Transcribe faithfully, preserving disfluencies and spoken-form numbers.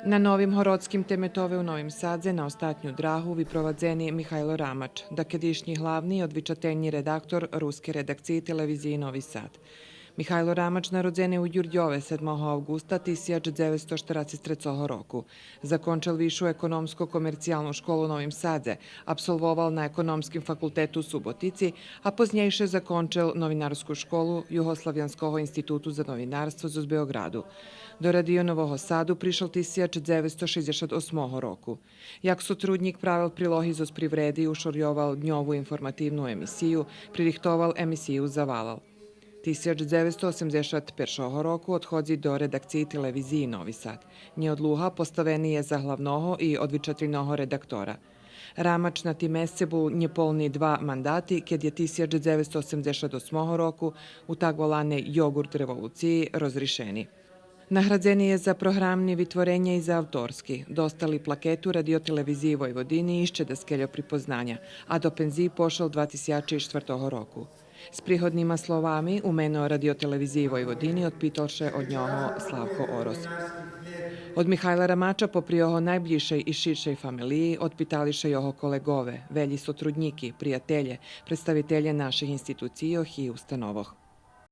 На Новим городским теметове у Новим Садзе на остатню драгу випровадзени Михайло Рамач, дакедишнї главни и одвичательнї редактор Рускей редакциї Телевизиї Нови Сад. Михайло Рамач народзени у Дюрдьове седмого авґуста тисяч дзевецсто штерацец трецого року. Закончел Висшу економско-комерциялну школу у Новим Садзе, абсолвовал на Економским факултету у Суботици, а познєйше закончел Новинарску школу Югославянского институту за новинарство зоз Беоґраду. До Радио Нового Саду пришол тисяч дзевецсто шейдзешат осмого року. Як сотруднїк правел прилоги зоз привреди, ушорйовал дньову информативну емисию, пририхтовал емисию Завалал. Тисяч дзевецсто осемдзешат першого року одходзи до редакциї Телевизиї Нови Сад. Нєодлуга поставени є за главного и одвичательного редактора. Рамач на тим месце бул нєполни два мандати, кед є тисяч дзевецсто осемдзешат осмого року у так воланей йоґурт револуциї розришени. Наградзени є за програмни витворенє и за авторски. Достал и плакету Радио-телевизиї Войводини и ище даскельо припознаня, а до пензиї пошол два тисячи штвартого року. З пригоднима словами у мено Радио-телевизиї Войводини одпитал ше од нього Славко Орос. Од Михайла Рамача, попри його найблїзшей и ширшей фамелиї, одпитали ше його колеґове, велї сотруднїки, приятелє, представителє наших институцийох и установох.